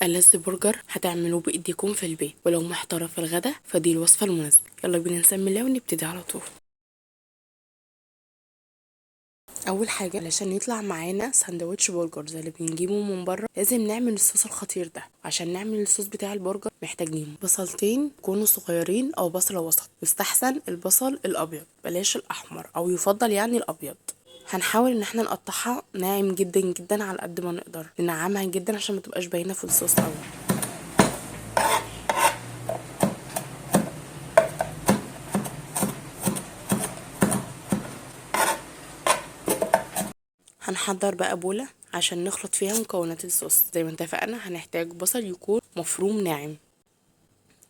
ألذ برجر هتعملوه بايديكم في البيت، ولو محتارة في الغدا فدي الوصفة المناسبة. يلا بينا نسمي الله ونبتدي على طول. اول حاجة علشان يطلع معانا ساندوتش برجر زي اللي بنجيبه من بره لازم نعمل الصوص الخطير ده. عشان نعمل الصوص بتاع البرجر محتاجين بصلتين يكونوا صغيرين او بصله وسط، يستحسن البصل الابيض بلاش الاحمر، او يفضل يعني الابيض. هنحاول ان احنا نقطعها ناعم جدا جدا على قد ما نقدر، ننعمها جدا عشان ما تبقاش باينة في الصوص قوي. هنحضر بقى بولة عشان نخلط فيها مكونات الصوص. زي ما اتفقنا هنحتاج بصل يكون مفروم ناعم،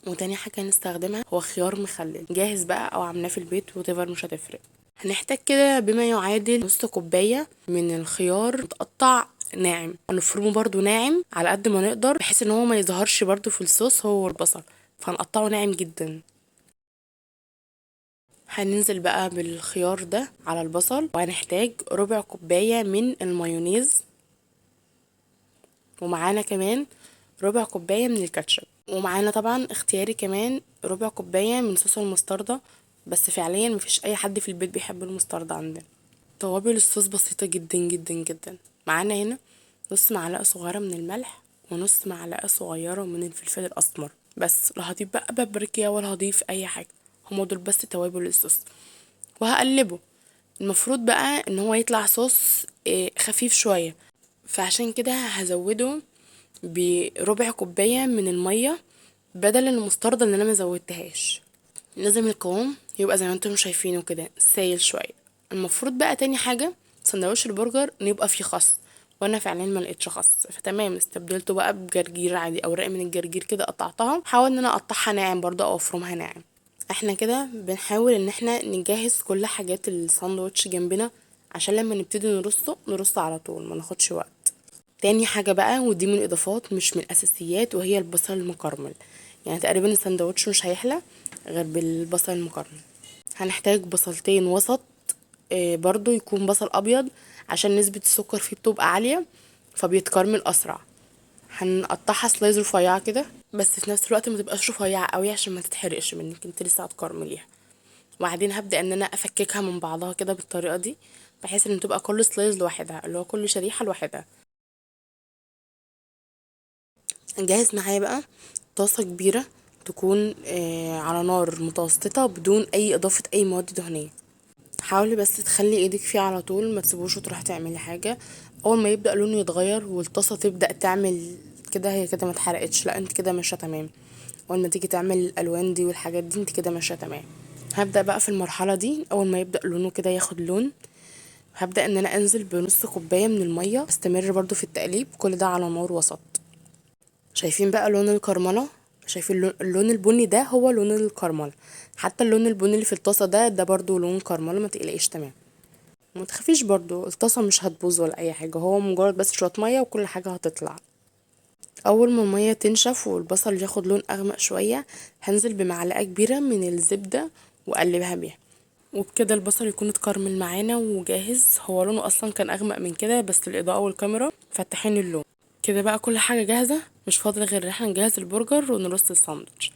وتاني حاجة هنستخدمها هو خيار مخلل جاهز بقى او عاملاه في البيت whatever، مش هتفرق. هنحتاج كده بما يعادل نص كوباية من الخيار متقطع ناعم، هنفرمه برضو ناعم على قد ما نقدر بحيث ان هو ما يظهرش برضو في الصوص هو والبصل، فهنقطعه ناعم جدا. هننزل بقى بالخيار ده على البصل، وهنحتاج ربع كوباية من المايونيز، ومعانا كمان ربع كوباية من الكاتشب، ومعانا طبعا اختياري كمان ربع كوباية من صوص المستردة، بس فعليا مفيش اي حد في البيت بيحب المستردة عندنا. توابل الصوص بسيطة جدا جدا جدا. معانا هنا نص معلقة صغيرة من الملح ونص معلقة صغيرة من الفلفل الأسمر بس، لا هضيف بقى بابريكا ولا هضيف اي حاجة، هما دول بس توابل الصوص. وهقلبه. المفروض بقى ان هو يطلع صوص خفيف شوية، فعشان كده هزوده بربع كوباية من المية بدل المستردة اللي انا ما زودتهاش. لازم القوام يبقى زي ما انتم شايفينه كده سايل شوية. المفروض بقى تاني حاجة سندوتش البرجر ان يبقى فيه خس، وانا فعليا ما لقيتش خس، فتمام استبدلته بقى بجرجير عادي، اوراق من الجرجير كده قطعتها، حاول ان انا اقطعها ناعم برضه او افرمها ناعم. احنا كده بنحاول ان احنا نجهز كل حاجات الساندوتش جنبنا عشان لما نبتدي نرصه نرصه على طول ما ناخدش وقت. تاني حاجة بقى، ودي من الاضافات مش من الاساسيات، وهي البصل المكرمل. تقريبا الساندوتش مش هيحلى غير بالبصل المكرمل. هنحتاج بصلتين وسط، برضو يكون بصل ابيض عشان نسبة السكر فيه بتبقى عالية فبيتكرمل اسرع. هنقطعها slice رفيعة كده، بس في نفس الوقت ما تبقاش رفيعة قوي عشان ما تتحرقش منك، انت لسه هتكرمليها. وبعدين هبدأ ان انا افككها من بعضها كده بالطريقة دي، بحيث ان تبقى كل slice لوحدها، اللي هو كل شريحة لوحدها. نجهز معايا بقى طاسة كبيرة تكون على نار متوسطة بدون اي اضافة اي مواد دهنية. حاولي بس تخلي ايدك فيه على طول، ما تسيبوش وتروحي تعملي حاجة. اول ما يبدأ لونه يتغير والطاسة تبدأ تعمل كده، هي كده ما اتحرقتش، لا انت كده ماشية تمام. اول ما تيجي تعمل الالوان دي والحاجات دي انت كده ماشية تمام. هبدأ بقى في المرحلة دي اول ما يبدأ لونه كده ياخد لون، هبدأ ان انا انزل بنص كوباية من المية، استمر برضو في التقليب، كل ده على نار وسط. شايفين بقى لون الكرملة؟ شايفين اللون البني ده هو لون الكرملة، حتى اللون البني اللي في الطاسة ده برضو لون كرملة، ما تقلقيش تمام، ما تخافيش برضو الطاسة مش هتبوظ ولا اي حاجة، هو مجرد بس شوية مية وكل حاجة هتطلع. اول ما المية تنشف والبصل ياخد لون اغمق شوية، هنزل بمعلقة كبيرة من الزبدة واقلبها بيها، وبكده البصل يكون اتكرمل معانا وجاهز. هو لونه اصلا كان اغمق من كده، بس الاضاءة والكاميرا فتحين اللون. كده بقى كل حاجة جاهزة، مش فاضل غير ان احنا نجهز البرجر ونرص الساندوتش.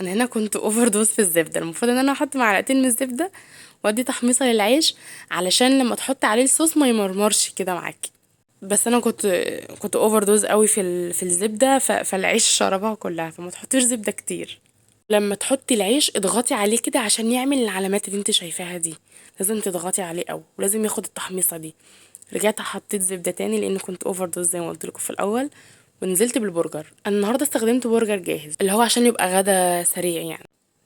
انا هنا كنت overdose في الزبدة، المفروض ان انا احط معلقتين من الزبدة وادي تحميصة للعيش علشان لما تحط عليه الصوص ما يمرمرش كده معاكي، بس انا كنت overdose قوي في الزبدة، فالعيش شربها كلها، فما تحطيش زبدة كتير. لما تحطي العيش اضغطي عليه كده عشان يعمل العلامات اللي انت شايفاها دي، لازم تضغطي عليه قوي ولازم ياخد التحميصة دي. رجعت حطيت زبدة تاني لان كنت overdose زي ما قلت لكم في الاول، ونزلت بالبرجر. انا النهارده استخدمت برجر جاهز اللي هو عشان يبقى غدا سريع.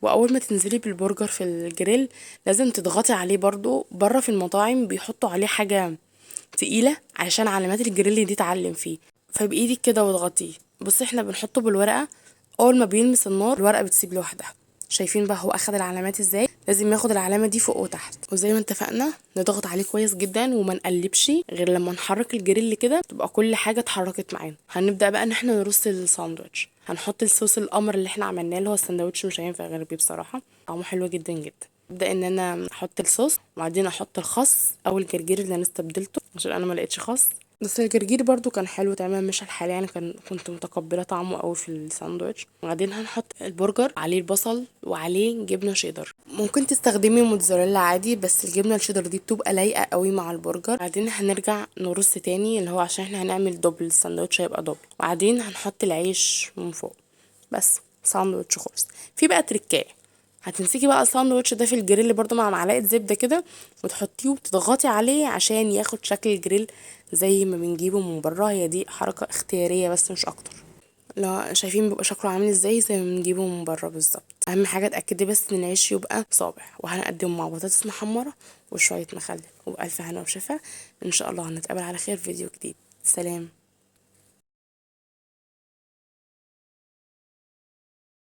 واول ما تنزلي بالبرجر في الجريل لازم تضغطي عليه برضو. بره في المطاعم بيحطوا عليه حاجة تقيلة عشان علامات الجريل دي تعلم فيه، فبايدك كده واضغطيه. احنا بنحطه بالورقة، اول ما بيلمس النار الورقة بتسيب لوحدها. شايفين بقى هو اخد العلامات ازاي؟ لازم ياخد العلامة دي فوق وتحت. وزي ما اتفقنا نضغط عليه كويس جدا وما نقلبش غير لما نحرك الجريل كده تبقى كل حاجة اتحركت معانا. هنبدأ بقى ان احنا نرص الساندوتش. هنحط الصوص القمر اللي احنا عملناه اللي هو الساندوتش مش هينفع غير بيه بصراحة، طعمه حلو جدا جدا. ابدأ ان انا احط الصوص وبعدين احط الخس او الجرجير اللي انا استبدلته عشان انا ما لقيتش خس. بس الجرجير برضو كان حلو تمام مش الحال يعني، كنت متقبله طعمه قوي في الساندوتش. وبعدين هنحط البرجر عليه البصل وعليه جبنه شيدر، ممكن تستخدمي موتزاريلا عادي بس الجبنة الشيدر دي بتبقى لايقة قوي مع البرجر. بعدين هنرجع نرص تاني اللي هو عشان احنا هنعمل double، الساندوتش هيبقى double. وبعدين هنحط العيش من فوق. بس ساندوتش خلص. في بقى تركايه، هتمسكي بقى الساندوتش ده في الجريل برضو مع معلقه زبدة كده وتحطيه وتضغطي عليه عشان ياخد شكل الجريل زي ما بنجيبه من بره. هي دي حركة اختيارية بس مش اكتر. لا شايفين بيبقى شكله عامل ازاي؟ زي ما بنجيبه من بره بالظبط. اهم حاجة اتاكدي بس ان العيش يبقى صابح. وهنقدمه مع بطاطس محمرة وشوية مخلل، وبألف هنا وشفا. ان شاء الله هنتقابل على خير في فيديو جديد. سلام.